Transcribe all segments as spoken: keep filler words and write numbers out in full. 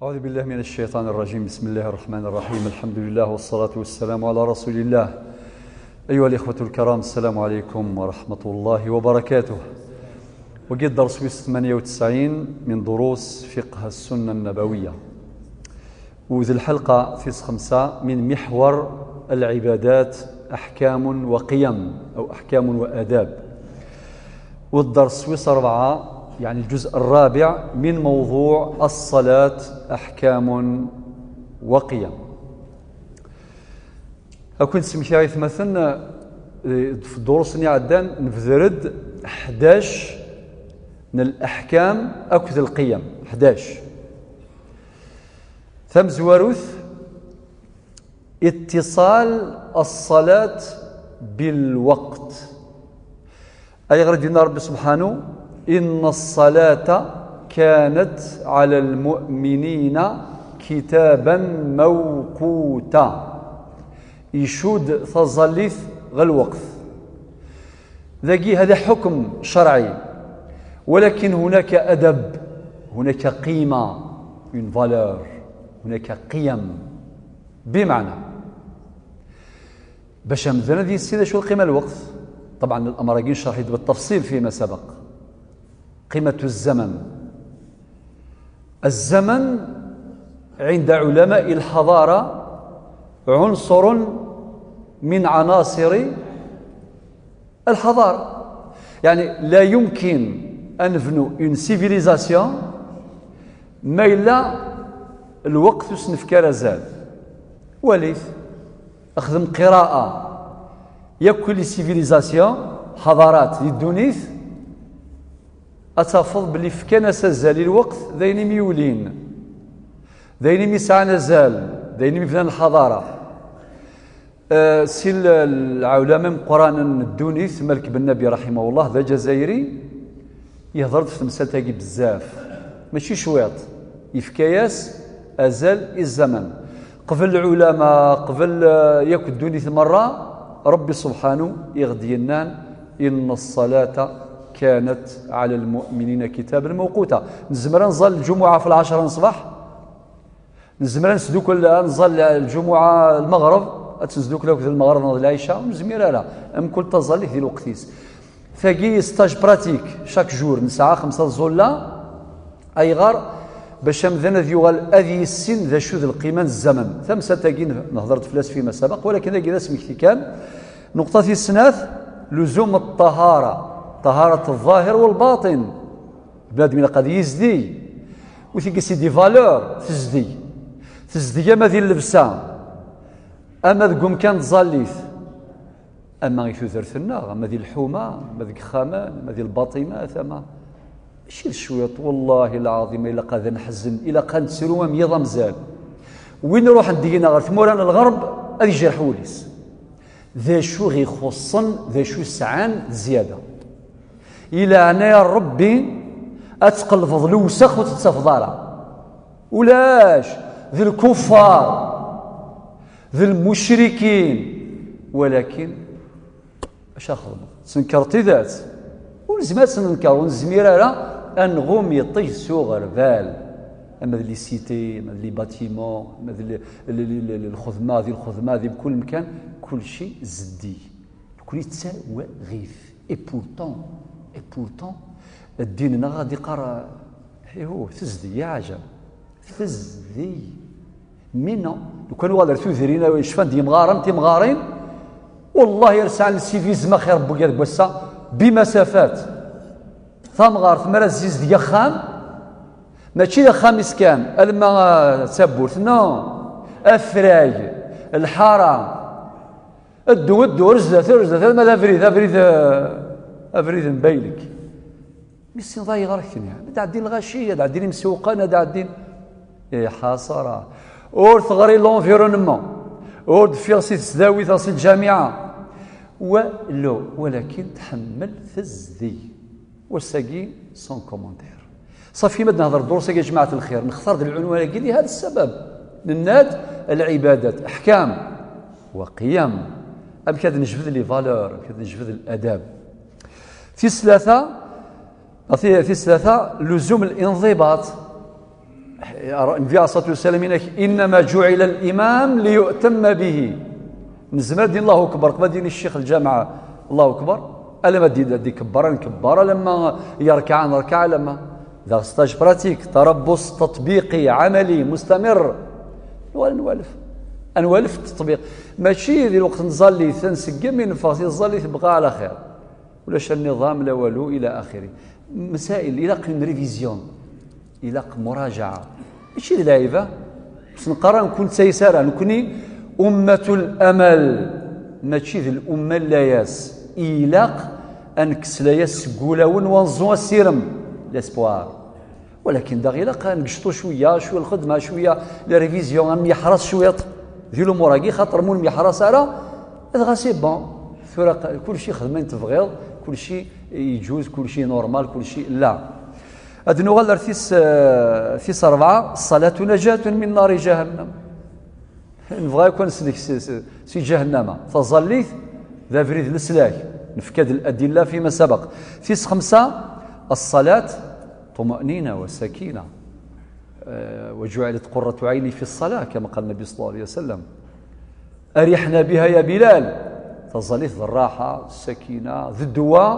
أعوذ بالله من الشيطان الرجيم. بسم الله الرحمن الرحيم. الحمد لله والصلاة والسلام على رسول الله. أيها الإخوة الكرام، السلام عليكم ورحمة الله وبركاته. وقد درس ثمانية وتسعين من دروس فقه السنة النبوية. وذي الحلقة في خمسة من محور العبادات، أحكام وقيم، أو أحكام وآداب. والدرس ويس أربعة، يعني الجزء الرابع من موضوع الصلاة، أحكام وقيم. أكون سمكي مثلا في الدروس نعدان نبذرد حداش من الأحكام أكد القيم. حداش. ثم زواروث اتصال الصلاة بالوقت. أي غير دينا ربي سبحانه: "إن الصلاة كانت على المؤمنين كتابا موقوتا". يشود تظليث غير الوقت. ذاكي هذا حكم شرعي، ولكن هناك أدب، هناك قيمة، une valeur، هناك قيم. بمعنى، باش مثلا ذي السيدة شو القيمة الوقت؟ طبعا الأمر راكي شرحت بالتفصيل فيما سبق. قيمة الزمن. الزمن عند علماء الحضارة عنصر من عناصر الحضارة. يعني لا يمكن أن نبنوا une civilisation ما إلا الوقت وسنفكار زاد. وليث أخذ قراءة يا كل civilisation، حضارات دي الدونيث، أتفض بلي فكان سزال الوقت داين ميولين، داين ميسعى نزال، داين مفنان الحضارة. آه، سي ال-، العولمة مقرانا الدونيث مالك بن نبي رحمه الله، ذا جزائري، يهضر في تمثال تاقي بزاف، ماشي شويط، يفكاياس أزال الزمن. قبل العلماء، قبل، آه، ياك الدونيث مرة، ربي سبحانه يغدينان: "إن الصلاة كانت على المؤمنين كتابا موقوتا". نزمر نزل الجمعة في العشرة الصباح، نزمر نسدوكل نزل الجمعة المغرب، تنزدوكل أكد المغرب نض العشاء، ونزمير لا، أم كل تظل في الوقت. ثقي ستاج براتيك، شاك جور نسعى خمسة الزولة، أيغار باش أمذن ذي يغال أذي السن ذا شو ذي القيمة الزمن. ثم ستاقين نهضرت فلاس فيما سبق، ولكن ذاك ذا سمكتي كان. نقطة السناث، لزوم الطهارة، طهارة الظاهر والباطن. بنادم إلا قد يزدي، وثيقي سي دي فالور، تزدي. تزدي أما ذي اللبسة، أما ذي قمكان تزاليت، أما غي تودرت النار، أما ذي الحومة، أما ذي الخامان، أما ذي الباطمات، أما شير شويط، والله العظيم إلا قد نحزن، إلا قد نتسرو أم يضا مزال. وين نروح ندينا غير ثموران الغرب، هذه جرح وليس. ذا شو غي خصن، ذا شو سعان زيادة. إلى أنا يا ربي أتقلب ذلوسخ وتتصف ضارة. ولاش ذي الكفار، ذي المشركين، ولكن اش اخذنا؟ تنكر تيدات، ولزم تنكر، ونزمير على أنغوم يطيش سو غربال. أما ذي لي سيتي، أما ذي لي باتيمون، أما ذي لي، لي، لي، لي، الخدمة، ذي الخدمة، ذي بكل مكان، كل شيء زدي. كل يتساوى غيث. إي بورتون، إي بورتون، الدين غادي قرا، إيه هو، تزدي، يا عجب. تزدي. مينا، لو كان وغادر تودرين، شفان دي مغارن، تي مغارين، والله يرسع للسيفيزم خير بوغير بوسا، بمسافات. ثامغار ثمرة زيز دي خام، ماشي دي خام إسكان، ألما تابورت، نو. أفراي، الحارة، الدو، الدو، رزة، رزة، ما الأفريد، أفريد، أفريد مبايلك. مي سي ضايع غير كنيا. دا عدين الغاشية، دا عدين مسوقان، دا عدين. إيه حصرة. أور تغري l'environnement. أور دفيغ سي تسداوي ثاصي الجامعة. ولو، ولكن تحمل تزدي. والساقي سون كومونتير. صافي ما نهضر الدروس يا جماعة الخير. نختار العنوان هذا لهذا السبب. نناد العبادات، أحكام وقيم. أم كاد نجبد لي فالور، أم كاد نجبد الأداب. في ثلاثة، في، في ثلاثة، لزوم الانضباط. Nnbi alayhi ṣṣalatu wassalam yenna-k: "Innama juɛila l-imam liyu'tamma bihi." Nezmer ad d-nini Allahu akbar qbel ad d-yini ccix n lǧameɛ Allahu akbar, alamma d-ikebber ad nkebber, alamma yerkeɛ ad nerkeɛ, alamma daɣ stage pratique, tarabbus tatbiqi ɛamali mustamir. Nuɣal ad nwalef, ad nwalef ttaṭbiq. Mačči di lweqt n tẓallit ad nseggem i neffeɣ si tẓallit bqa ɛla xir. Ulac nniḍam la walu ila axiri. Masail, ilaq une révision, ilaq murajaɛa. Mačči d lɛiba. Ur s-neqqar ara nekkni d tayes ara, nekkni ummatul amal, mačči d l'umma n layas. Ilaq ad nekkes layas seg wulawen, ad neẓẓu asirem, l'espoir. Walakin daɣ ilaq ad negcṭu cwiya, cwiya lxedma, cwiya la révision, ad nemyeḥraṣ cwiṭ di lumuṛ-agi, xaṭer mu nemyeḥraṣ ara, dɣa c'est bon. Tura q-, kulci xdem ayen tebɣiḍ, kulci yeǧuz, kulci normal, kulci la. Ad nuɣal ar tis, eh, tis rebɛa: "Ṣṣalatu najatun min nari jahannam." Nebɣa akk ad neslek si, si, si ǧahennama. Taẓallit d abrid n leslak. Nefka-d ladilla fima sabaq. Tis xemsa: "Ṣṣalat ṭumaninah wa sakinah. Eh, wa juɛilat qurratu ɛayni fi ṣṣalah, kama qala Nnabi ṣalla Llahu ɛalayhi wa sallam." "Arihna biha ya Bilal." Taẓallit d rraḥa, d sakina, d ddwa.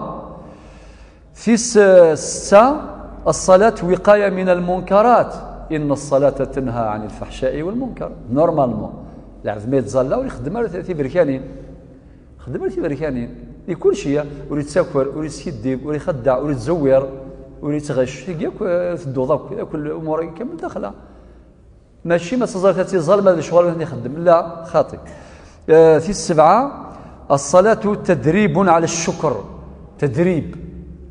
Tis, eh, setta: "Ṣṣalat wiqaya min lmunkarat, inna ṣṣalata tanha ɛan lfaḥcai walmunkar." Normalement, lɛebd ma yettẓalla ur ixeddem ara tiberkanin. Xeddem ara tiberkanin. Di kulci, ur yettaker, ur yeskiddib, ur ixeddeɛ, ur yettẓewwir, ur yettɣec. Tigi akk, eh, tedduḍ akk, akk lumuṛ-agi kamel daxla. Mačči ma tẓallit ad tiẓal, ma d lecɣal ad ixeddem. La, xaṭi. Eh, tis sebɛa: "Ṣṣalatu tadribun ɛala ccukr." Tadrib.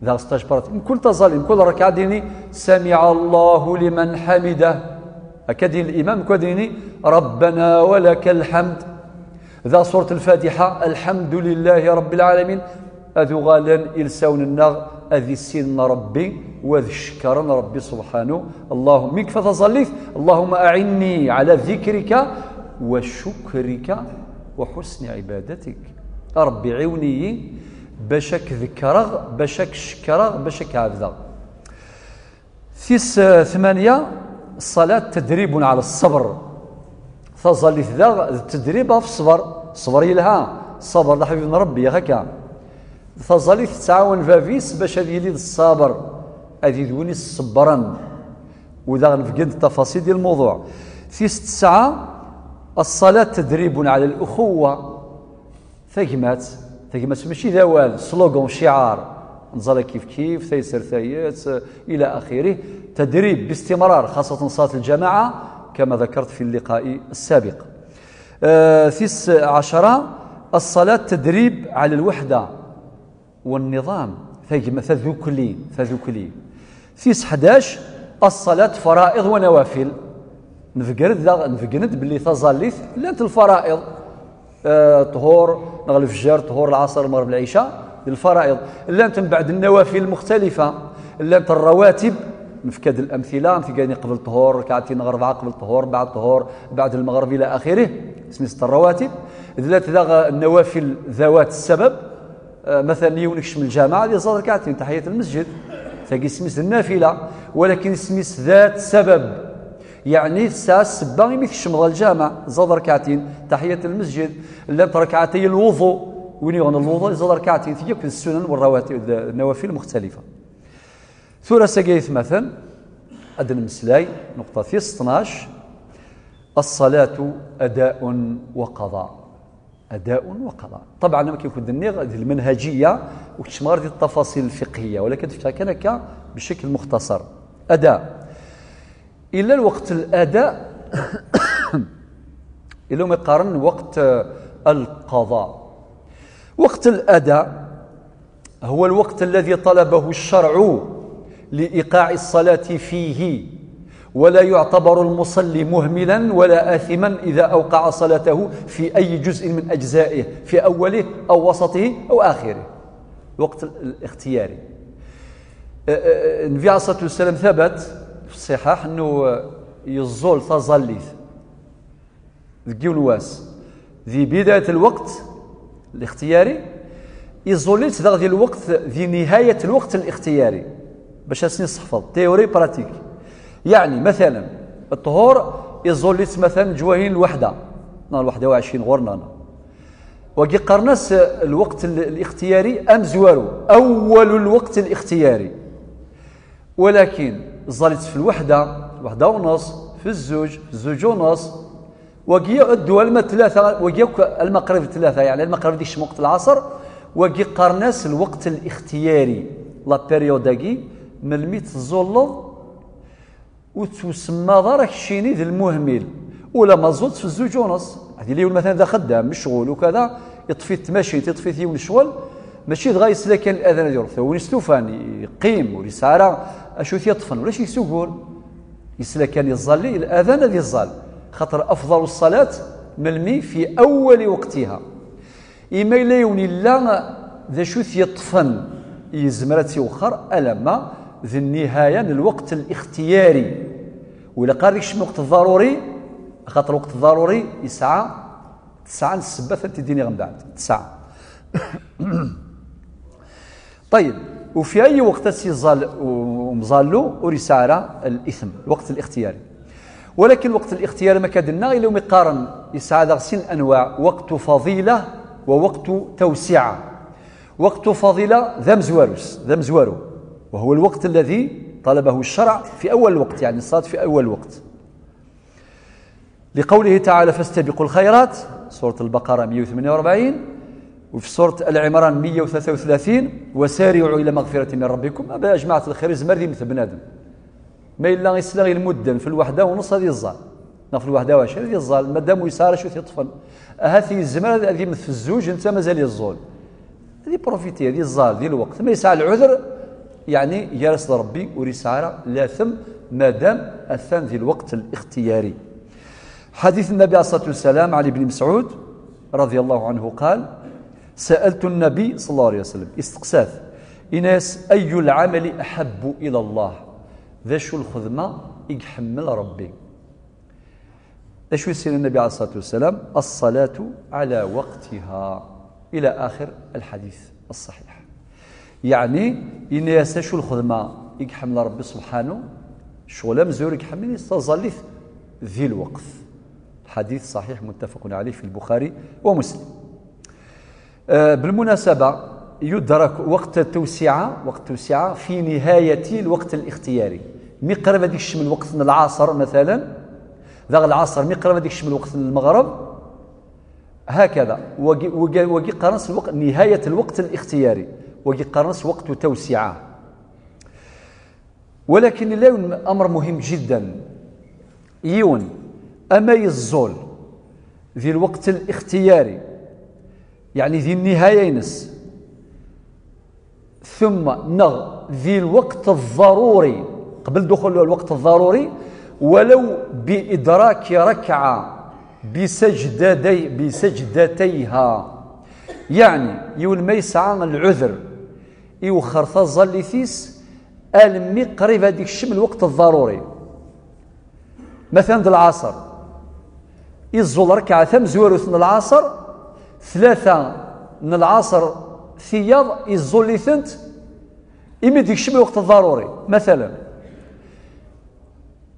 Daɣ stage pratique. Mkul taẓallit, mkul rrkeɛ ad d-yini: "Samiɛ Allahu liman ḥamidah." Akka d-yini limam, mkul ad d-yini: "Rabbana wa lakal ḥamd." Daɣ surat Lfatiḥa: "Alḥamdu lillahi rabbil ɛalamin." Ad uɣalen ilsawen-nneɣ ad issinen Ṛebbi, u ad cekkren Ṛebbi subḥanu. Allahumma, mi yekfa taẓallit: "Allahumma aɛinni ɛala dikrika wa cukrika wa ḥusni ɛibadatik." A Ṛebbi, ɛiwen-iyi bac ad k-dekreɣ, bac ad k-cekkreɣ, bac ad k-ɛebdeɣ. Tis, eh, tmanya: "Ṣṣalat tadribun ɛala ṣṣebr." Taẓallit daɣ d tedrib ɣef ṣṣber. Ṣṣber yelha, ṣṣber d aḥbib n Ṛebbi, yak akka. Taẓallit tettɛawan bab-is bac ad yili d ṣṣaber, ad yili d win iṣebbren. U daɣ nbeggen-d ttafaṣil di lmuḍuɛ. Tis tesɛa: "Ṣṣalat tadribun ɛala l-uxuwa." Tagmat, tagmat mačči d awal, slogan, cciɛar. Nẓala kif kif, tayser tayet, ila axirih. Tadrib bistimrar, xaṣṣatan ṣalat lǧamaɛa, kama dakart fi lliqa'i ssabiq. Eh, tis ɛecra: "Ṣṣalat tadrib ɛala lweḥda wa nniḍam." Tagma-, tadukli, tadukli. Tis ḥdac: "Ṣṣalat fara'iḍ wa nawafil." Nbegger-d daɣ, nbeggen-d belli taẓallit llant lfara'iḍ. Eh, ṭhur neɣ lefjer, ṭhur lɛaṣer, lmeɣreb, lɛica, d lfara'iḍ. Llant mbeɛd nnawafil muxtalifa, llant rrawatib, nefka-d lamtila, am tigganin qbel ṭhur, rkɛatin neɣ rebɛa qbel ṭhur, mbeɛd ṭhur, mbeɛd lmeɣreb, ila axirih, isem-is rrawatib. Llant daɣ nnawafil dawat ssabab, eh, matalan yiwen ikcem lǧameɛ ad iẓẓad rkɛatin, taḥiyat lmesǧid, tagi isem-is d nnafila, walakin isem-is dat ssabab. Yeɛni tesɛa ssebba imi tkecmeḍ ɣer lǧameɛ, tẓaḍ rkɛatin, taḥiyat lmesǧid, llant rkɛatay lwuḍu, win yuɣen lwuḍu, iẓaḍ rkɛatin, tigi akk d ssunan u rrawatib, d nnawafil muxtalifa. Tura sagi aytmaten, ad d-nemmeslay, nuqṭa tis tnac: "Ṣṣalatu adaun wa qada." Adaun wa qada. Ṭabɛan, am akken kent-nniɣ, di lmanhajiya, ur keččmeɣ ara di ttafaṣil lfiqhiya, walakin ad fkeɣ kan akka, bcekl muxtasar. Ada. Ila lweqt lada, ila umi qqaren lweqt, eh, lqada. Lweqt lada هو الوقت الذي طلبه الشرع لإيقاع الصلاة فيه، ولا يعتبر المصلي مهملا ولا آثما إذا أوقع صلاته في أي جزء من أجزائه، في أوله أو وسطه أو آخره. الوقت الاختياري. Nnbi alayhi ṣṣalatu wassalam, thabat fi ṣṣiḥaḥ, annu yeẓẓul taẓallit deg yiwen wass, di bidayat lweqt lixtiyari, iẓul-itt daɣ di lweqt, di nihayat lweqt lixtiyari, bac ad sen-isseḥfeḍ théorie pratique. Yeɛni, matalan, Ṭṭhur iẓul-itt matan ǧwahin lweḥda, neɣ lweḥda u ɛecrin ɣur-neɣ. Wagi qqaren-as lweqt l-, lixtiyari amezwaru, awwalu lweqt lixtiyari. Walakin ẓẓal-itt fi lweḥda, lweḥda u nneṣ, fi zzuǧ, fi zzuǧ u nneṣ. Wagi iɛeddu alma tlata, wagi akk alma qrib tlata, yeɛni alma qrib ad ikcem weqt lɛaṣer. Wagi qqaren-as lweqt lixtiyari, la période-agi, melmi teẓẓulleḍ ur ttsemmaḍ ara keččini d lmuhmil. Ula ma tẓulleḍ fi zzuǧ u nneṣ, ad yili yiwen matan d axeddam, mecɣul, ukada, iṭṭef-it tmacint, iṭṭef-it yiwen ccɣel, mačči dɣa yesla kan ladan ad yuref. Win istufan, yeqqim, ur yesɛi ara acu t-yeṭṭfen, ulac i s-ugur. Yesla kan iẓẓalli, ladan ad iẓẓal. Xaṭer afḍal ṣṣalat, melmi fi awwali waqtiha. Imi yella yiwen yella d acu t-yeṭṭfen, yezmer ad tt-iwexxer alamma d nnihaya n lweqt lixtiyari. Ur ilaq ara ad ikcem lweqt ḍaruri, axaṭer lweqt ḍaruri yesɛa tesɛa n ssebbat ad t-id-iniɣ mbeɛd. Tesɛa. Ṭayeb, ufi ayi weqt ad s-iẓẓal u-, umẓallu ur yesɛi ara l-ithm, lweqt lixtiyari. Walakin lweqt lixtiyari ma akka d-nnaɣ, ila umi qqaren yesɛa daɣ sin anwaɛ, waqtu fadila wa waqtu tawsiɛa. Waqtu fadila d amezwaru-s, d amezwaru. وهو الوقت الذي طلبه الشرع في أول الوقت، يعني الصلاة في أول الوقت. لقوله تعالى: فاستبقوا الخيرات، سورة البقرة مية وثمانية وأربعين، وفي سورة آل عمران مية وثلاثة وثلاثين: وسارعوا إلى مغفرة من ربكم. Aba, a jmaɛt lxir, yezmer ad yemmet bnadem. Ma yella yesla i lmudden fi lweḥda u nneṣ ad iẓẓal, neɣ fi lweḥda u ɛecrin ad iẓẓal, madam ur yesɛi ara acu t-yeṭṭfen. Ahat yezmer ad, ad yemmet fi zzuǧ, netta mazal yeẓẓul. Ad iprofiti, ad iẓẓal di lweqt. Ma yesɛa lɛudr, yeɛni gar-as d Ṛebbi, ur yesɛi ara latem, madam atan di lweqt lixtiyari. Ḥadit Nnabi ɛalayhi ṣṣalatu wassalam, Ɛli bni Mesɛud, رضي الله عنه قال: سألت النبي صلى الله عليه وسلم, isteqsa-t, ini-as: أي العمل أحب إلى الله؟ D acu lxedma i iḥemmel Ṛebbi? D acu i s-yenna Nnabi ɛalayhi ṣṣalatu wassalam? الصلاة على وقتها، إلى آخر الحديث الصحيح. Yeɛni, yenna-yas acu lxedma i iḥemmel Ṛebbi subḥanu, ccɣel amezwaru i iḥemmel, taẓallit di lweqt. الحديث صحيح متفق عليه في البخاري ومسلم. آه، بالمناسبة، يدرك وقت التوسعة، وقت التوسعة في نهاية الوقت الاختياري. Mi qrib ad ikcem lweqt n lɛaṣer, مثلا, daɣ lɛaṣer, mi qrib ad ikcem lweqt n lmeɣreb, هكذا. Wagi, wagi, wagi qqaren-as lweqt, نهاية الوقت الاختياري. Wagi qqaren-as وقت توسعة. Walakin yella yiwen amr muhim jiddan. Yiwen, ama yeẓẓul di lweqt lixtiyari, yeɛni di nnihaya-ines, ثم, neɣ di lweqt ḍaruri, قبل دخول الوقت الضروري, ولو بإدراك ركعة بسجدتي-, بسجدتيها. Yeɛni, yiwen ma yesɛa lɛudr, iwexxer taẓallit-is almi qrib ad ikcem lweqt ḍaruri. Matan d lɛaṣer, iẓẓul rrekɛa tamezwarut n lɛaṣer, tlata n lɛaṣer tiyaḍ iẓẓul-itent imi d-ikcem lweqt ḍaruri. مثلا,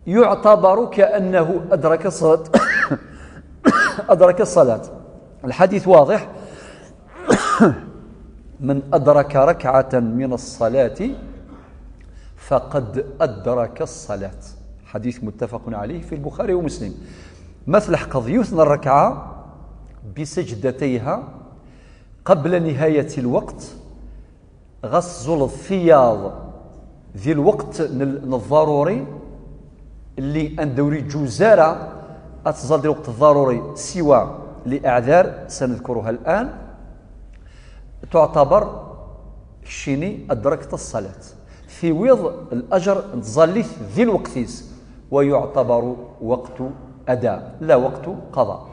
يعتبر كأنه أدرك الصلاة. أدرك الصلاة. الحديث واضح: من أدرك ركعة من الصلاة فقد أدرك الصلاة. حديث متفق عليه في البخاري ومسلم. Ma tleḥqeḍ yiwet n rrekɛa بسجدتيها قبل نهاية الوقت, ɣas tẓuleḍ tiyaḍ di lweqt n, n ḍaruri, اللي anda ur iǧuz ara ad tẓal di lweqt ḍaruri سوى لأعذار سنذكرها الآن, تعتبر keččini أدركت الصلاة. Tiwiḍ الأجر n tẓallit di lweqt-is, ويعتبر وقت أداء لا وقت قضاء.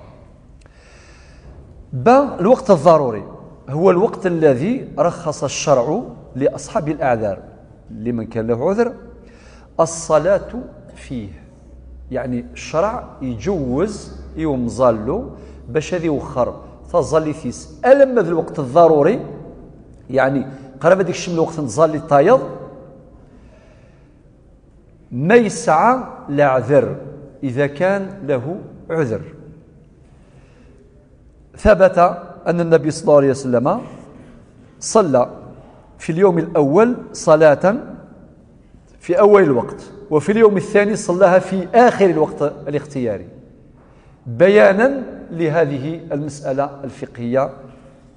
ب، الوقت الضروري هو الوقت الذي رخص الشرع لأصحاب الأعذار، لمن كان له عذر، الصلاة فيه. يعني الشرع يجوز i umẓallu bac ad iwexxer taẓallit-is alamma d lweqt ḍaruri, يعني qrib ad ikcem lweqt n tẓallit tayeḍ, ma yesɛa leɛder. إذا كان له عذر. ثبت أن النبي صلى الله عليه وسلم صلى في اليوم الأول صلاة في أول الوقت، وفي اليوم الثاني صلاها في آخر الوقت الاختياري، بيانا لهذه المسألة الفقهية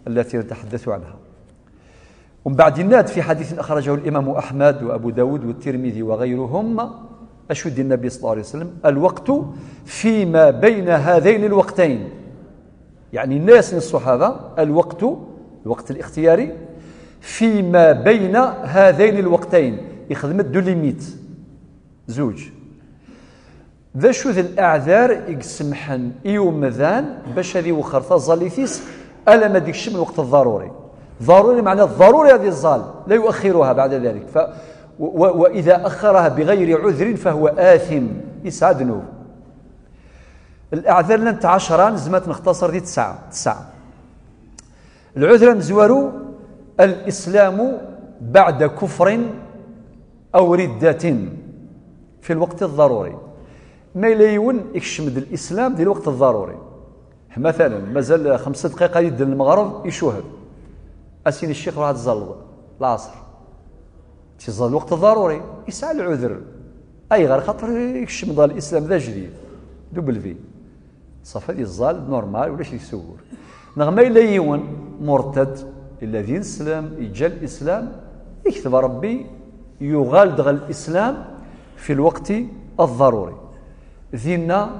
التي نتحدث عنها. ومن بعد يناد في حديث أخرجه الإمام أحمد وأبو داود والترمذي وغيرهم، أشد النبي صلى الله عليه وسلم: "الوقت فيما بين هذين الوقتين". يعني الناس من الصحابة، الوقت، الوقت الاختياري، فيما بين هذين الوقتين، يخدم دو ليميت، زوج. D acu d الأعذار i يسمحن i umdan باش ad iwexxer taẓallit-is alamma d-ikcem lweqt الضروري؟ ضروري معناه ضروري هذه الزال، لا يؤخرها بعد ذلك. ف و- و- وإذا أخرها بغير عذر فهو آثم، يسعى ذنوب. الأعذار لن عشرة، نزمات نختصر دي تسعة، تسعة. العذر مزوارو: الإسلام بعد كفر أو ردة في الوقت الضروري. ما إلا يون يكشمد الإسلام دي الوقت الضروري، مثلا مازال خمس دقائق يدن المغرب يشوهد، أسين الشيخ راح تزلض العصر، تزال الوقت الضروري، يسعى العذر. أي غير خاطر يكشمد الإسلام ذا جديد، دوبل في صافي دي الزال نورمال ولاش يسور. نغ ما إلا يون مرتد إلا دين السلام يجا الإسلام، يكتب ربي يغال دغ الإسلام في الوقت الضروري. دينا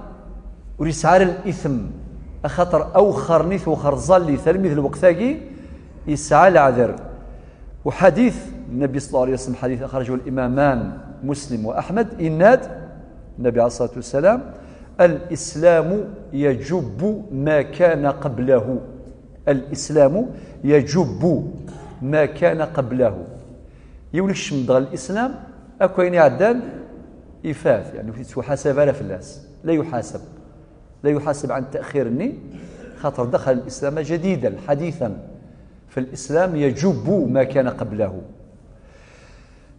وريسعار الإثم، أخاطر أوخر نيث وخر ظلي تلميذ الوقت ثاقي يسعى العذر. وحديث النبي صلى الله عليه وسلم، حديث أخرجه الإمامان مسلم وأحمد، إناد النبي عليه الصلاة والسلام: "الإسلام يجب ما كان قبله". الإسلام يجب ما كان قبله. يولي الشمد الإسلام، أكو يعني عدان يفات، يعني في تحاسب على فلاس، لا يحاسب، لا يحاسب عن تأخير الني، خاطر دخل الإسلام جديدا حديثا، فالإسلام يجب ما كان قبله.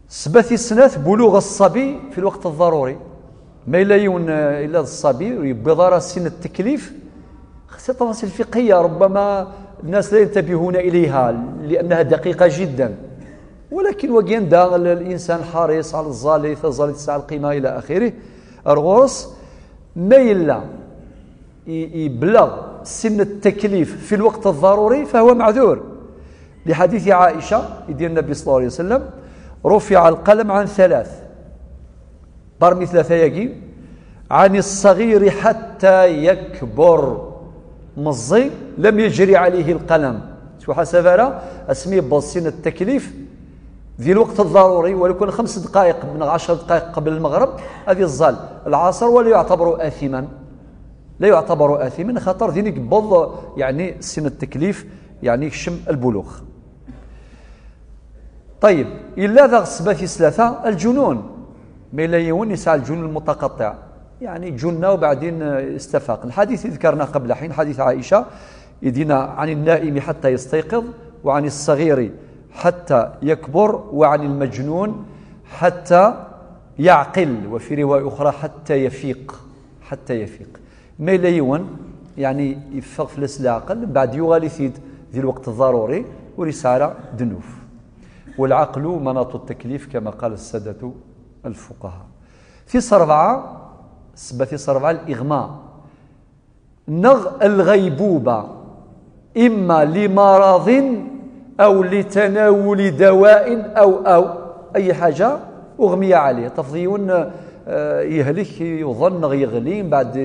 سبث السنات بلوغ الصبي في الوقت الضروري. ما إلا يون إلا الصبي يبي ضار سن التكليف، خصها تفاصيل فقهية ربما الناس لا ينتبهون إليها لأنها دقيقة جدا، ولكن وقين دا الإنسان حريص على الزالي، فالزالي تسعى القيمة إلى آخره. الغرس ما إلا ي- يبلغ سن التكليف في الوقت الضروري فهو معذور، لحديث عائشة يدير النبي صلى الله عليه وسلم: "رفع القلم عن ثلاث". برمي ثلاثة يجي: "عن الصغير حتى يكبر". مزي لم يجري عليه القلم، سو حسب راه اسمي بوصين التكليف ذي الوقت الضروري، ولكن خمس دقائق من عشر دقائق قبل المغرب هذه الزال العصر، ولا يعتبر آثما، لا يعتبر آثما، خاطر ذيني قبض يعني سن التكليف، يعني شم البلوغ. طيب، إلا ذا غصبة ثلاثة، الجنون. ما إلا يون يسعى الجنون المتقطع، يعني جنة وبعدين استفاق. الحديث ذكرنا قبل حين، حديث عائشة، يدينا عن النائم حتى يستيقظ، وعن الصغير حتى يكبر، وعن المجنون حتى يعقل، وفي رواية أخرى حتى يفيق، حتى يفيق. ما إلا يون، يعني يفغ فلس العقل، بعد يغالي ثيد ذي الوقت الضروري، ورسالة دنوف. والعقل مناط التكليف كما قال السادة الفقهاء. في سربعة، سبة في سربعة الإغماء. نغ الغيبوبة، إما لمرض أو لتناول دواء أو، أو أي حاجة أغمي عليه. تفضيون، آه، يهلك، يظن، يغلي، من بعد،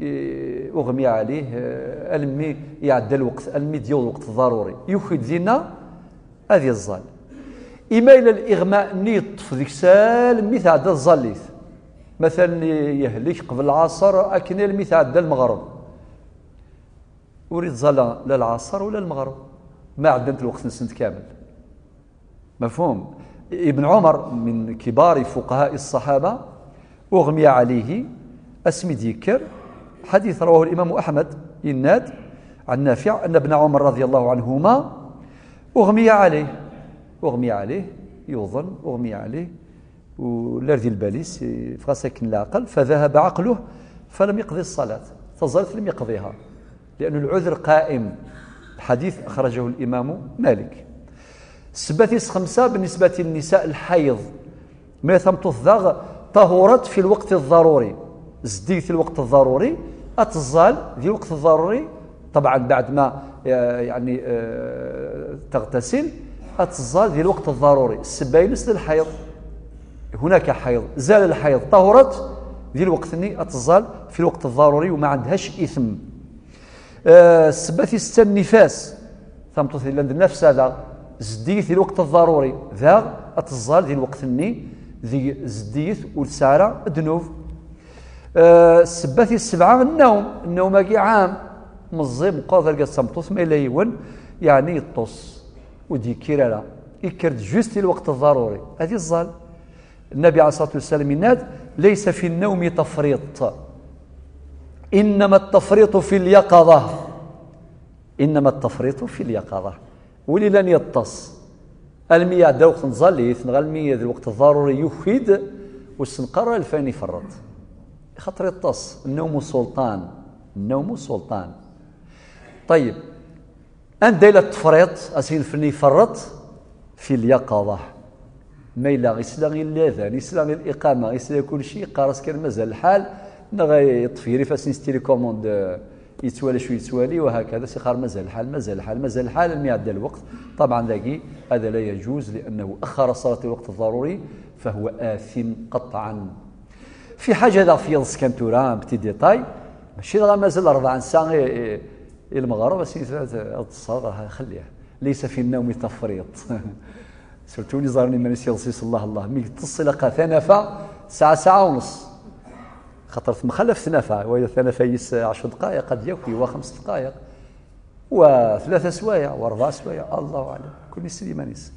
آه، أغمي عليه، آه، ألمي يعدى الوقت، ألمي ديو الوقت الضروري. يخد ذينا هذه الظل. إما إلى الإغماء نيطف ذيك سال مي تعدى الظليت. مثلا يهلك قبل العصر، أكن مي تعدى المغرب. وريد زالا لا العصر ولا المغرب، ما عدنت الوقت نسنت كامل. مفهوم؟ ابن عمر من كبار فقهاء الصحابة، أغمي عليه، أسمي ديكر. حديث رواه الإمام أحمد، إناد، عن نافع أن ابن عمر رضي الله عنهما أغمي عليه، أغمي عليه، يوظن أغمي عليه، ولا ذي الباليس فغاسك العقل، فذهب عقله فلم يقض الصلاة، taẓallit لم يقضها، لأن العذر قائم. الحديث أخرجه الإمام مالك. السبة tis xemsa بالنسبة للنساء الحيض، ma tameṭṭut daɣ طهرت في الوقت الضروري، زديت الوقت الضروري، ad teẓẓal di lweqt الضروري، طبعا بعد ما آه، يعني آه، تغتسل، ad teẓẓal di lweqt الضروري، السبة-ines d lḥayḍ. هناك حيض، زال الحيض، طهرت، di lweqt-nni ad teẓẓal في الوقت الضروري وما عندهاش إثم. آه، السبة tis setta النفاس، tameṭṭut yellan d nnefs daɣ, zeddigit di lweqt الضروري, daɣ ad teẓẓal di lweqt-nni, deg zeddigit ur tesɛi ara ddnub. آه، السبة tis sebɛa النوم، النوم-agi عام، meẓẓi meqqer d argaz d tameṭṭut, ma yella yiwen, yeɛni yeṭṭes, ur d-yekkir ara, yekker-d juste di lweqt الضروري, ad iẓẓal. النبي عليه الصلاة والسلام yenna-d: ليس في النوم تفريط، إنما التفريط في اليقظة، إنما التفريط في اليقظة. Win yellan yeṭṭes almi iɛedda lweqt n tẓallit, neɣ almi d lweqt ḍaruri yuki-d, ur s-neqqar ara lfan iferreṭ. Xaṭer yeṭṭes, النوم سلطان، النوم سلطان. طيب، anda yella tefriḍt, asinfel-nni iferreṭ? في اليقظة. Ma yella isla i lladan, isla i liqama, isla i kulci, yeqqar-as kan mazal lḥal, neɣ yeṭṭef gar ifassen-is télécommande, yettwali acu yettwali, وهكذا, s-yeqqar mazal lḥal, mazal lḥal, mazal lḥal, almi iɛedda lweqt. طبعا dagi, هذا لا يجوز لأنه أخر الصلاة للوقت الضروري، فهو آثم قطعا. في حاجة daɣ fi yiḍes kan tura, un petit détail, mačči dɣa mazal rebɛa n ssaɛa i, i, i lmeɣreb, ass-nni ad ṭṭseɣ, xelliɣ. ليس في النوم تفريط. Surtout win iẓran iman-is yeḍs-is, Allah, Allah. Mi yeṭṭes ilaq tanafa, ssaɛa, ssaɛa u nneṣ. Xaṭer temxalaf tnafa, wa tanafa-is ɛecr dqayeq, ad yaki, wa xems dqayeq, wa tlata swayeɛ, wa rebɛa swayeɛ, Allahu aɛlam. Kul yesɛa iman-is.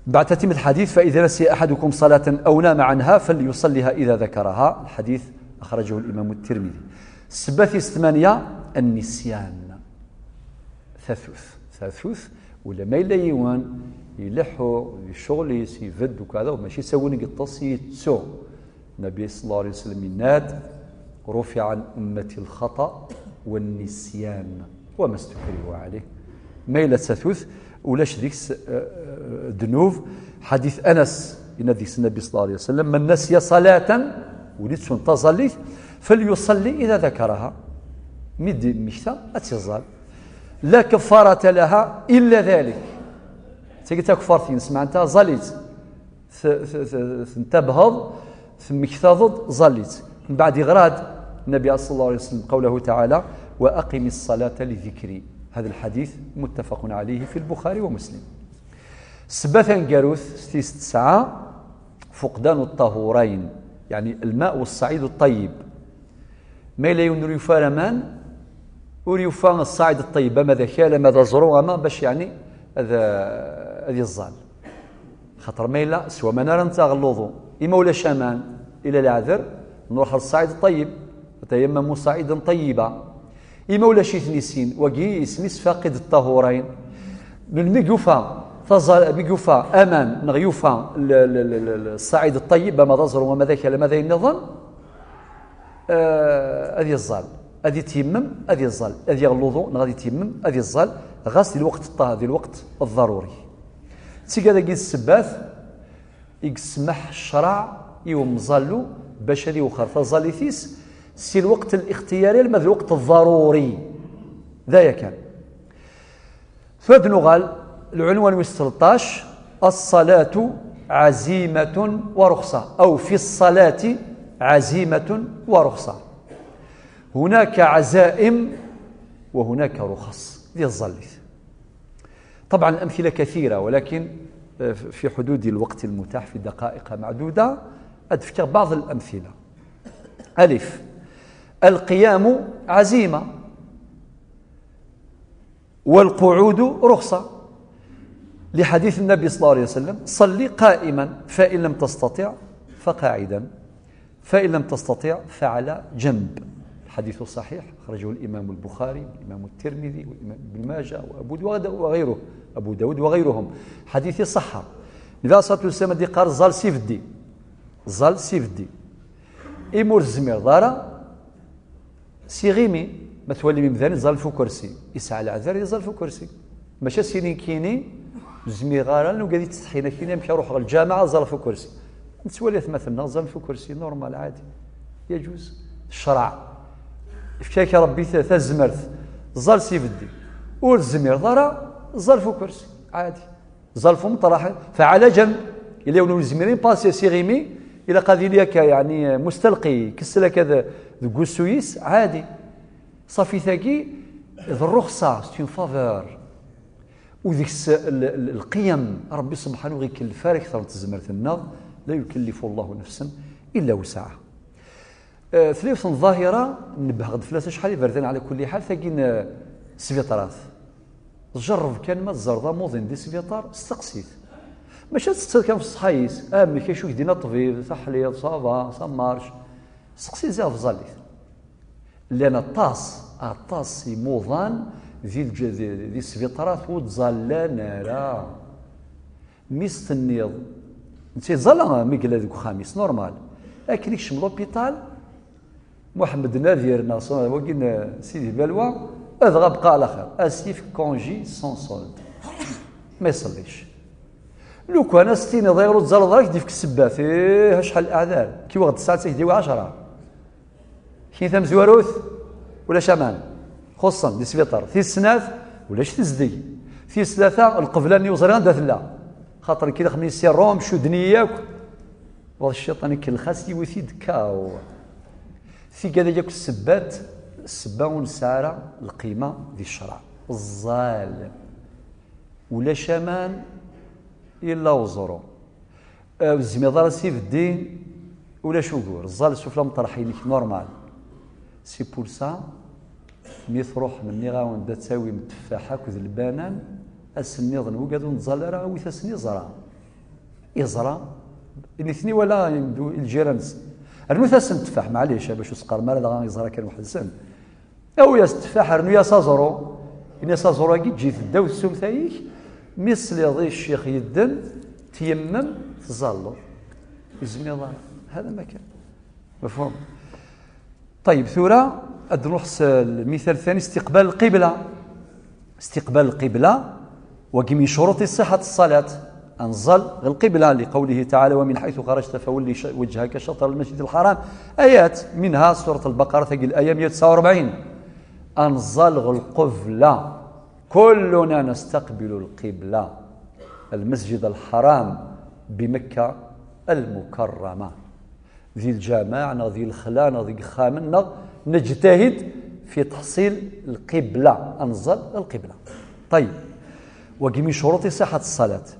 بعد تتمة الحديث: فإذا نسي أحدكم صلاة أو نام عنها فليصلها إذا ذكرها. الحديث أخرجه الإمام الترمذي. السبة tis tmanya النسيان. Tatut. Tatut, ula ma yella yiwen ileḥḥu di ccɣel-is, ibedd ukɛada, mačči s awen yeṭṭes yettu. النبي صلى الله عليه وسلم yenna-d: رفع عن أمتي الخطأ والنسيان وما استكرهوا عليه. Ma yella d tatut, ulac deg-s, eh, ddnub. Ḥadit Anas, yenna deg-s النبي صلى الله عليه وسلم: من نسي صلاة, win ittun taẓallit, فليصلي إذا ذكرها. Mi d-yemmekta, ad tt-iẓẓal. لا كفارة لها إلا ذلك. Tagi d takeffart-ines, meɛna ẓẓal-itt. T-, t-, t-, tentabheḍ, temmektaḍ-d, ẓẓal-itt. Mbeɛd yeɣra-d النبي صلى الله عليه وسلم قوله تعالى: وأقم الصلاة لذكري. هذا الحديث متفق عليه في البخاري ومسلم. Ssebba taneggarut, tis tesɛa, فقدان الطهورين، يعني الماء والصعيد الطيب. Ma yella yiwen ur yufi ara aman, ur yufi ṣṣaɛid ṭṭeyyeb, ama d akal, ama d aẓru, ama bac, yeɛni, ad, ad iẓẓal. Xaṭer ma yella s waman ara nettaɣ luḍu, ima ulac aman, ila leɛder, nruḥ ɣer ṣṣaɛid ṭṭeyyeb, نتيمم صعيدا طيبا. Ima ulac-iten i sin, wagi isem-is faqid ṭṭahurayn. Melmi i yufa taẓa-, mi yufa aman, neɣ yufa l-, l-, l-, l-, l-, ṣṣaɛid ṭṭeyyeb, ama d aẓru, ama d akal, ama d ayen nniḍen, eh, ad iẓẓal, ad ityemmem, ad iẓẓal, ad yaɣ luḍu, neɣ ad ityemmem, ad iẓẓal, ɣas di lweqt ṭṭa-, di lweqt ḍaruri. D tigad-agi d ssebbat i yesmeḥ ccreɛ i umẓallu bac ad iwexxer taẓallit-is si lweqt lixtiyari alma d lweqt ḍaruri. D aya kan. Tura ad nuɣal, lɛunwan wis tleṭṭac: الصلاة عزيمة ورخصة، أو في الصلاة عزيمة ورخصة. هناك عزائم وهناك رخص. Di tẓallit. طبعا الأمثلة كثيرة، ولكن، آه، في حدود الوقت المتاح في دقائق معدودة، ad fkeɣ بعض الأمثلة. ألف: القيام عزيمة، والقعود رخصة، لحديث النبي صلى الله عليه وسلم: صل قائما، فإن لم تستطع فقاعدا، فإن لم تستطع فعلى جنب. الحديث صحيح، أخرجه الإمام البخاري والإمام الترمذي والإمام ابن ماجه وأبو داود وغيره، أبو داود وغيرهم. Ḥadit iṣeḥḥa. Nnbi ṣṣalatu wassalam ad iqqar: ẓẓal s ibeddi. Ẓẓal s ibeddi. Imi ur tezmireḍ ara, s iɣimi. Ma twalim imdanen ẓẓalen f ukersi, yesɛa leɛder iẓẓal f ukersi. Maca s-inin kini, ur zmireɣ ara, nugad yettsetḥin akini, amek ara ruḥeɣ lǧameɛ ad ẓẓaleɣ f ukersi? Nettwali atmaten-nneɣ ẓẓalen f ukersi, normal, ɛadi. Yaǧuz. Ccreɛ. Yefka-ak Rebbi ta-, tazmert. Ẓẓal s ibeddi. Ur tezmireḍ ara, ẓẓal f ukersi, ɛadi. Ẓẓal f umeṭraḥ, fɛala janb. Ila yiwen ur yezmir ad ipasi s iɣimi, ilaq ad yili akka, yeɛni, mustalqi, kessel akka d-, deg wusu-is, ɛadi. Ṣafi tagi, d rruxṣa, c'est une faveur. U deg-s l-, l-, lqiyam, Rebbi subḥanahu ɣ-ikellef ara akter n tezmert-nneɣ, la yukellifu Allahu nafsan illa wusɛaha. Eh, tella yiwet n ḍahira, nebbheɣ-d fell-as acḥal iberdan, ɛla kulli ḥal, tagi n, eh, sbiṭarat. Jerreb kan ma tzerreḍ amuḍin di sbiṭar, steqsi-t. Maca ad tetteḍ kan f ṣṣeḥḥa-is, amek, acu k-d-yenna ṭṭbib, taḥliḍ, ça va, ça marche. Steqsi ziɣ tẓallit. Llan aṭas, aṭas imuḍan di lǧ-, di, di sbiṭarat ur ttẓallan ara. Mi s-tenniḍ, netta yettẓalla mi yella deg uxxam-is, normal. Akken ikcem l'hôpital, Muḥemmed Nadir neɣ s-, wagi n Sidi Balwa, ad ɣ-abqa ɛla xir. Ad s-yefk congé sans solde. Ma iṣellic. Lukan ad s-tiniḍ ayɣer ur tẓalleḍ ara, ad k-d-yefk ssebbat. Ih, acḥal n leɛdar. Kiwa ɣ-d ssaɛa d ɛecra. Kini tamezwarut, ulac aman. Xuṣṣen di sbiṭar. Tis snat, ulac tezdeg. Tis tlata, lqebla-nni ur ẓriɣ anda tella. Xaṭer nekk d axemmem si Ṛum, cudden-iyi yakk. Wa d cciṭan ikellex-as, yiwi-t-id kaw. Tigad-agi akk ssebbat, ssebba ur nesɛi ara lqima di ccreɛ. Ẓẓal. Ulac aman, illa uẓru. Eh, ur tezmireḍ ara s ibeddi, ulac ugur. Ẓẓal sufella umeṭreḥ-inek, normal. C'est pour ça, mi truḥem, nniɣ-awen-d ad tawim tteffaḥ akked lbanan, ass nniḍen, wigad ur nettẓalla ara, awit-asen iẓra. Iẓra, nitni wala imdu-, lǧiran-nsen. Rnut-asen tteffaḥ, maɛlic, bac ur s-qqarem ara dɣa iẓra kan weḥd-sen. Awi-as tteffaḥ, rnu-as aẓru. Ini-as aẓru-agi, eǧǧ-it ddaw tsumt-ayik. Mi tesliḍ i ccix yedden, tyemmem, tẓalleḍ. Ur tezmireḍ ara. Hada ma kan. Mefhum? Ṭayib, tura ad nruḥ s lmital thani, istiqbal lqibla. Istiqbal lqibla. Wagi min curuṭi ṣiḥat ṣṣalat, ad nẓal ɣer lqibla, liqawlihi taɛala, wa min ḥaytu xarajta fawalli sh-, wajhaka catra lmasjid lḥaram. Ayat, minha surat lbaqara, tagi laya meyya u tesɛa u rebɛin. Ad nẓal ɣer lqibla. Kulluna nastaqbilu lqibla. Lmasjid lḥaram bimekka lmukarrama. Di lǧameɛ neɣ di lexla neɣ deg ixxamen neɣ, nejtahid fi teḥṣil lqibla, ad nẓal lqibla. Ṭayib. Wagi min curuṭi ṣiḥat ṣṣalat.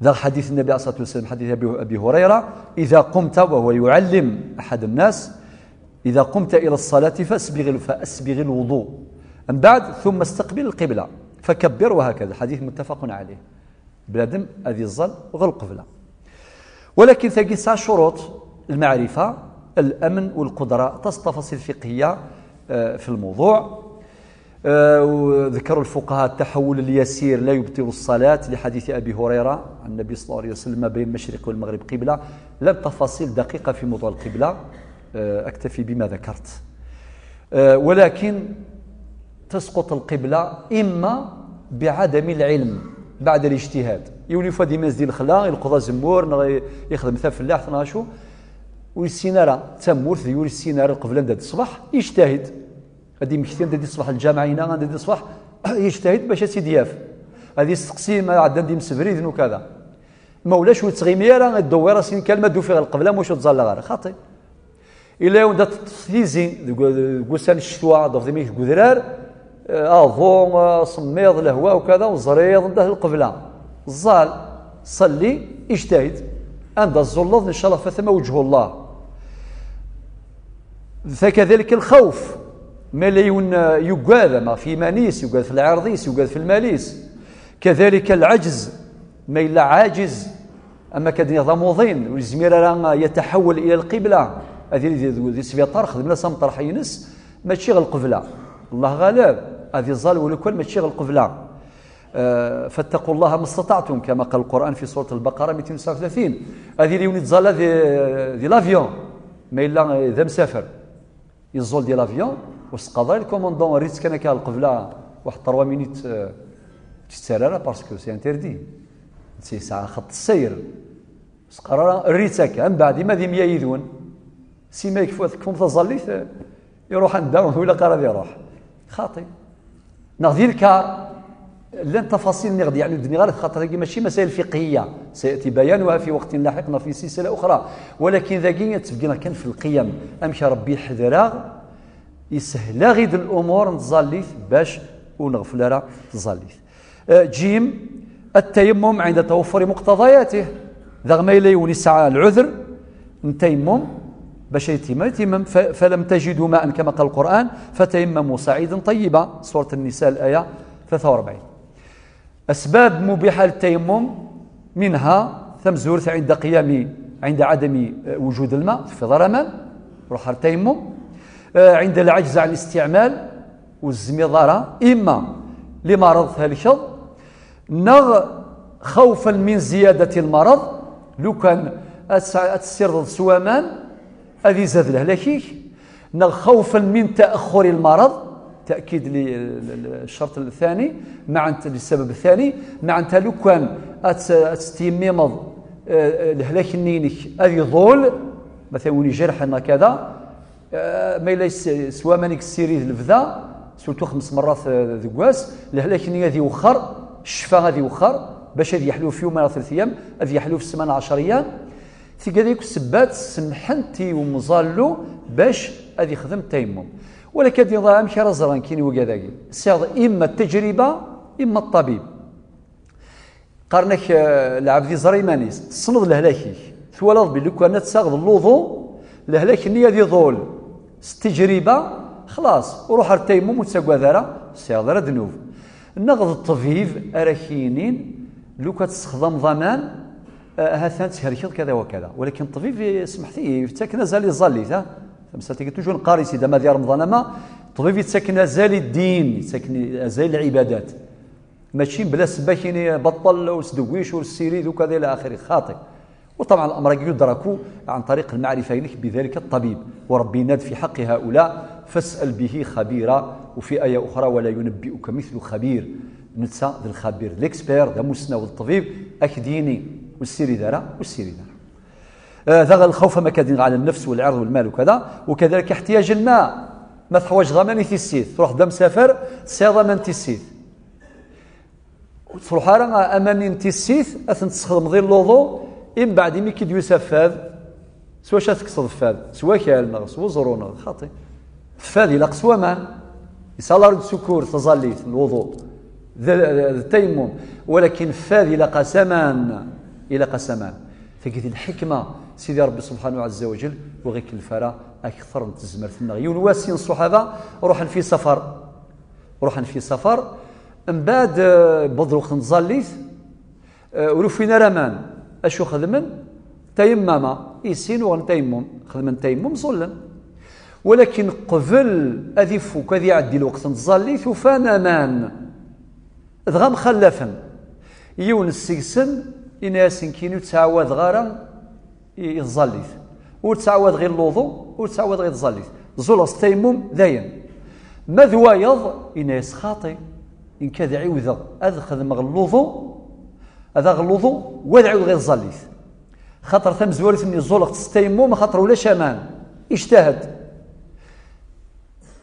Daɣ ḥadit Nnabi ɛalayhi ṣṣalatu wassalam, ḥadit Abi, Abi Hurayra, إذا قمت, وهو يعلم أحد الناس, إذا قمت إلى الصلاة فأسبغ ال-, فأسبغ الوضوء. Mbeɛd, ثم استقبل القبلة فكبر، وهكذا. Ḥadit muttafaqun ɛalayh. Bnadem ad iẓẓal ɣer lqebla. Walakin tagi tesɛa ccuruṭ, lmeɛrifa, الأمن والقدرة, aṭas n ṭafaṣil fiqhiya, eh, fi lmewḍuɛ. Eh, وذكر الفقهاء التحول اليسير لا يبطل الصلاة لحديث أبي هريرة عن النبي صلى الله عليه وسلم: ما بين المشرق والمغرب قبلة. لن تفاصيل دقيقة في موضوع القبلة، eh, أكتفي بما ذكرت. Eh, ولكن تسقط القبلة إما بعدم العلم بعد الاجتهاد. Yiwen yufa-d iman-is di lexla, ileqqeḍ azemmur, neɣ i-, ixdem tafellaḥt, neɣ acu. Ur yessin ara tamurt, ur yessin ara lqebla anda d ṣṣbeḥ, yejtahid. Ad d-immekti anda d ṣṣbeḥ lǧameɛ-ina, anda d ṣṣbeḥ, yejtahid bac ad tt-id-yaf. Ad yesteqsi ma ɛeddan-d imsebriden ukada. Ma ulac, ur yettɣimi ara, ad d-dewwiṛ asin kan ma d-ufiɣ lqebla, muc ur ttẓallaɣ ara. Xaṭi. Ila yawen-d ad teṭṭef tizi deg, deg wussan n ccetwa, ad d-tafeḍ imi deg udrar, eh, aḍu, eh, asemmiḍ, lehwa, ukada, ur teẓriḍ anda lqebla. Ẓẓal, ṣalli, ijtahid. Anda tẓulleḍ, ncallah, fatama wejhu Allah. Fakadalik lxawf, ma yella yiwen, eh, yuggad, ama ɣef yiman-is, yuggad f lɛirḍ-is, yuggad f lmal-is. Kadalik lɛejz, ma yella ɛaǧiz, ama akka d-nniɣ d amuḍin, ur yezmir ara yataḥawel ila lqibla, ad yili di, di, di sbiṭar, xedmen-as ameṭreḥ-ines, mačči ɣer lqebla. Allah ɣaleb, ad iẓẓal ولو كان mačči ɣer lqebla. Eh, فاتقوا الله ما استطعتم, كما قال القرآن في سورة البقرة ميتين وتسعة وثلاثين. Ad yili yiwen yettẓalla di, di l'avion. Ma yella d amsafer, yeẓẓul di l'avion, ur s-qqar ara le commandant, err-itt kan akka lqebla, waḥed trois minutes, euh, ur tt-ttarra ara, parce que c'est interdit. Yesɛa xeṭṭ ssayr. Ur s-qqar ara err-itt akka, mbeɛd ima d imya yid-wen. Si ma yekfu, tekfum taẓallit, euh, iruḥ anda ur ilaq ara ad iruḥ. Xaṭi. Neɣ di lkar, llant tafasil-nni ɣ-d-yeɛni ur d-nniɣ ara, xaṭer-agi mačči masail fiqhiya. سيأتي بيانها في وقت لاحق neɣ في سلسلة أخرى. Walakin dagi ad tt-beggneɣ kan fi lqiyam. Amek Ṛebbi yeḥder-aɣ, yessehel-aɣ-id l'umur n tẓallit bac ur nɣeffel ara tẓallit. Euh, جيم، التيمم عند توفر مقتضياته. Daɣ ma yella yiwen yesɛa lɛudr n tayammum, bac ad yettimmem, yettimmem. ف-، فلم تجدوا ماء كما قال القرآن فتيمموا صعيدا طيبا، سورة النساء الآية ثلاثة وأربعين. أسباب مبيحة للتيمم منها tamezwarut عند قيام، عند عدم، آه، وجود الماء، teffiḍ ara aman, ruḥ ar tayammum. آه، عند العجز عن الاستعمال، ur tezmireḍ ara, إما لمرض, thelkeḍ, neɣ خوفا من زيادة المرض, lukan ad tesɛa-, ad tessirdeḍ s waman, ad izad lehlak-ik, neɣ خوفا من تأخر المرض, تأكيد ل-، ل-، ل-، الشرط الثاني, معناتها للسبب الثاني, معناتها lukan ad tt-, ad tettiyemmimeḍ, eh, lehlak-nni-inek ad iḍul, مثلا win ijerḥen هكذا, Eh, ma yella s-, s waman i yessirid lebda, surtout xems merrat, eh, deg wass, lehlak-nni ad iwexxer, ccfa ad iwexxer, bac ad yeḥlu f yuma neɣ tret ayyam, ad yeḥlu f ssmana ɛecr ayyam. Tigad akk ssebbat semḥent i umẓallu bac ad yexdem tayammum. Walakin ad yenḍer amek ara ẓren kini wigad-agi. Sɛiḍ imma tajriba, imma ṭṭabib. Qqaren-ak, eh, lɛebd iẓra iman-is, tessneḍ lehlak-ik, twalaḍ belli lukan ad taɣeḍ luḍu, lehlak-nni ad iḍul s tejriba, xlaṣ, ruḥ ar tayammum ur ttagad ara, ur tesɛiḍ ara ddnub. Neɣ d ṭṭbib ara k-yinin, lukan tessexdameḍ aman, eh, ha-t-an thelkeḍ kada wa kada. Walakin ṭṭbib, eh, semḥet-iyi, yettaken azal i tẓallit, ha? Tamsalt-agi toujours neqqar-itt-id, ama di Remḍan ama, ṭṭbib yettaken azal i ddin, yettaken azal i lɛibadat. Mačči bla ssebba kini baṭel, ur sdewwic, ur ssirid, ukada ila axiri, xaṭi. وطبعا الأمر يدرك عن طريق المعرفة إنك بذلك الطبيب، وربي يناد في حق هؤلاء: فاسأل به خبيرا، وفي آية أخرى: ولا ينبئك مثل خبير. Netta d lxabir, l'expert, d amussnaw, d ṭṭbib, ad k-d-yini ur ssirid ara, ur ssirid ara. آه، ذا الخوف ما كان على النفس والعرض والمال وكذا، وكذلك احتياج الماء. ما تحواج ضمان تيسيت، تروح دم سفر، سي ضمان تيسيت. وتروح على أمان تيسيت، أثن تسخدم ذي اللوضو، إن بعد ميكي ديو سفاد، سوا شاتك صدفاد، سوا كالنا، سوا زرونا، خاطي. Fad ilaq s waman. Yesɛa la rue de secours, taẓallit, lwuḍu, d, d, d tayammum. Walakin fad ilaq-as aman. Ilaq-as aman. Tagi d lḥikma, Sidi Ṛebbi subḥanahu ɛezza wa jell, ur ɣ-ikellef ara akteṛ n tezmert-nneɣ. Yiwen wass, sin ṣṣuḥaba ruḥen fi safar. Ruḥen fi safar. Mbeɛd, eh, wweḍ lweqt n tẓallit, Eh, ur ufin ara aman. Acu xedmen? Tayammama. I sin uɣen tayammum. Xedmen tayammum, ẓullen. Walakin qbel ad ifuk, ad iɛeddi lweqt n tẓallit, ufan aman. Dɣa mxallafen. Yiwen seg-sen, ini-asen kini ur ttɛawadeɣ ara i, i tẓallit. Ur ttɛawadeɣ i lluḍu, ur ttɛawadeɣ i tẓallit. Ẓuleɣ s tayammum, dayen. Ma d wayeḍ, ini-as xaṭi. Nekk ad ɛiwdeɣ, ad xedmeɣ lluḍu, ad aɣ-luḍu, wa ad ɛiwdeɣ i tẓallit. Xaṭer tamezwarut-nni ẓuleɣ-tt s tayammum, xaṭer ulac aman. Ijtahad.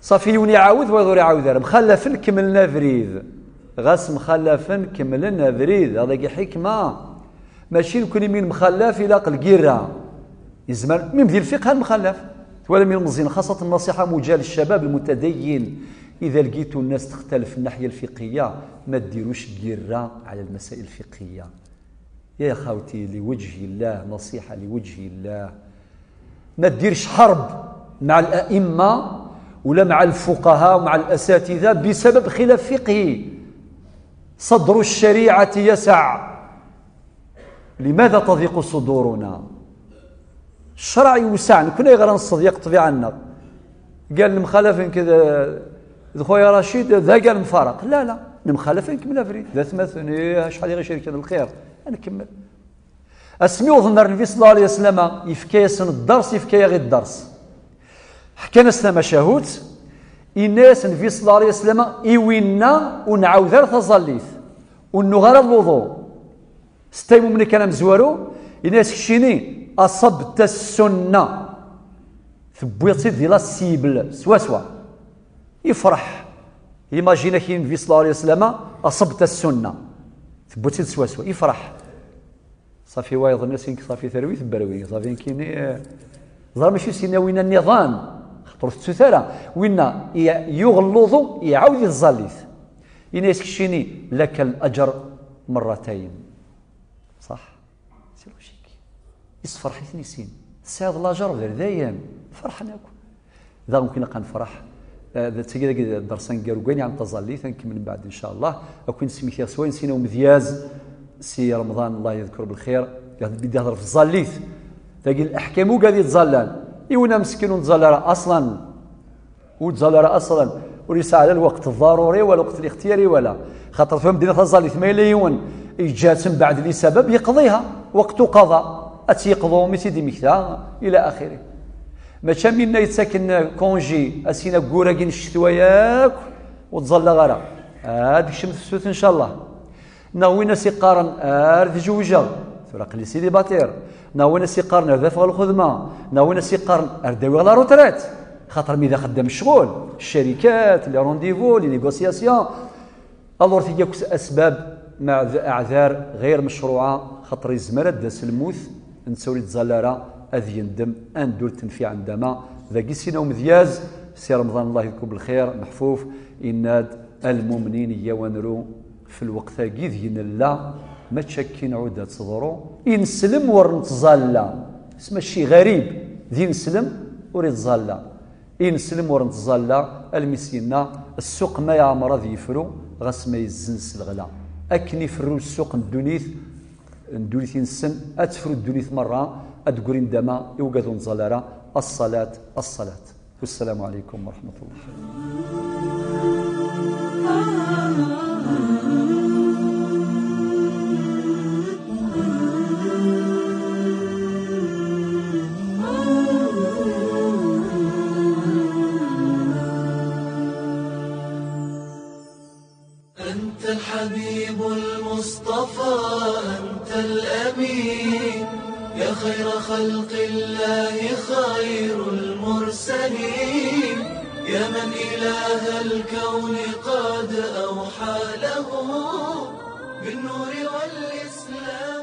Ṣafi, yiwen iɛawed, wayeḍ ur iɛawed ara. Mxallafen, kemmlen abrid. Ɣas mxallafen, kemmlen abrid. Dagi ḥikma. Mačči nekni mi nemxallaf ilaq lgirra. Yezmer, même di lfiqh ad nemxallaf. Twalam ilmeẓyen, xaṣṣa nnaṣiḥa muǧa lcabab lmutadayyin. Ida lgitu nnas textalef nnaḥya lfiqhiya, ma ddiruc girra ɛla lmasail lfiqhiya. يا خاوتي، لوجه الله، نصيحة لوجه الله. ما ديرش حرب مع الأئمة ولا مع الفقهاء ومع الأساتذة بسبب خلاف فقهي. صدر الشريعة يسع، لماذا تضيق صدورنا؟ الشرع يوسع، نكون غير نصدق طبيعة لنا. قال المخالف كذا، خويا رشيد، ذا قال مفارق. لا، لا، المخالف نكمل أفريد. ذا ثمثني، شحال غير شركة الخير. نكمل. Asmi wwḍen ar Nnbi ṣella Llahu ɛalayhi wa sallam, yefka-yasen dders, yefka-yaɣ-id dders. Ḥkan-as tamacahut, yenna-yas Nnbi ṣella Llahu ɛalayhi wa sallam: "I winna ur nɛawed ara taẓallit, ur nuɣ ara luḍu." S taymumin kan amezwaru, yenna-yas: "Keččini, asabta ssunna." Tewwiḍ-tt-id di la cible, swaswa. Yefreḥ. Imagine-ak Nnbi ṣella Llahu ɛalayhi wa sallam: "Asabta ssunna." Tewwiḍ-tt-id swaswa. Yefreḥ. Ṣafi wayeḍ-nni sin ṣafi terwi tebberwi, ṣafi nekkini, eh, ẓer mačči sin winna nniḍen, xaṭer ur tettut ara. Winna i-, yuɣ luḍu, iɛawed i tẓallit. Yenna-yas: "Keččini, laka al-ajr marratayn." Ṣaḥ? C'est logique. Isferḥ-iten i sin. Tesɛiḍ lajer berdayen. Ferḥen akk. Daɣen kien ad nefreḥ. Eh, d tagi dagi d dders aneggaru n wayen yeɛnan taẓallit, ad nkemmel mbeɛd, ncallah. Ad ken-smektiɣ s wayen sina umedyaz si Remḍan, Allah yedker belxir, ad bidi yehder f tẓallit. Dagi leḥkam ugad yettẓallan. Yiwen ameskin ur nettẓalla ara aslan. Ur nettẓalla ara aslan. Ur yesɛi la lweqt ḍaruri, wala lweqt lixtiyari, wala. Xaṭer tura medden taẓallit, ma yella yiwen yeǧǧa-tt mbeɛd lisabab, yeqḍiha. Weqt uqaḍa. Ad tt-yeqḍu, mi tt-id-imekta, ila axiri. Mačči am winna yettaken konji, asin ayyur-agi n ccetwa yakk, ur ttẓallaɣ ara. Ad kecmet tefsut, ncallah. Neɣ win as-iqqaren: "Ar d-jewjeɣ, tura aql-i célibataire." Neɣ win as-iqqaren: "Ar d-afeɣ lxedma." Neɣ win as-iqqaren: "Ar d-awiɣ la retraite." Xaṭer mi d axeddam ccɣel, ccarikat, les rendez-vous, les négociations. Alors, tigi akk asbab, meɛd-, aɛdar ɣir mecruɛa, xaṭer yezmer ad d-tas lmut, netta ur yettẓalla ara, ad yendem, anda ur tenfiɛ ndama. Dagi sina umedyaz, si Remḍan, Allah yedker belxir, meḥfuf, yenna-d: "A lmumnin, iyyaw ad nru f lweqt-agi deg nella, mačči akkin ɛud ad teḍru. Ineslem ur nettẓalla." S mačči ɣarib, d ineslem ur ittẓalla. Ineslem ur nettẓalla, almi s-yenna: "Ssuq ma yeɛmer ad yefru, ɣas ma yezzenz s leɣla." Akken iferru ssuq n ddunit, n ddunit-nsen, ad tefru ddunit merra, ad d-grin dama i wigad ur nettẓalla ara: "Assalat, assalat." Wassalamu ɛalaykum wa raḥmatullah. أنت الحبيب المصطفى، أنت الأمين، يا خير خلق الله، خير المرسلين، يا من إله الكون قد أوحى له بالنور والإسلام.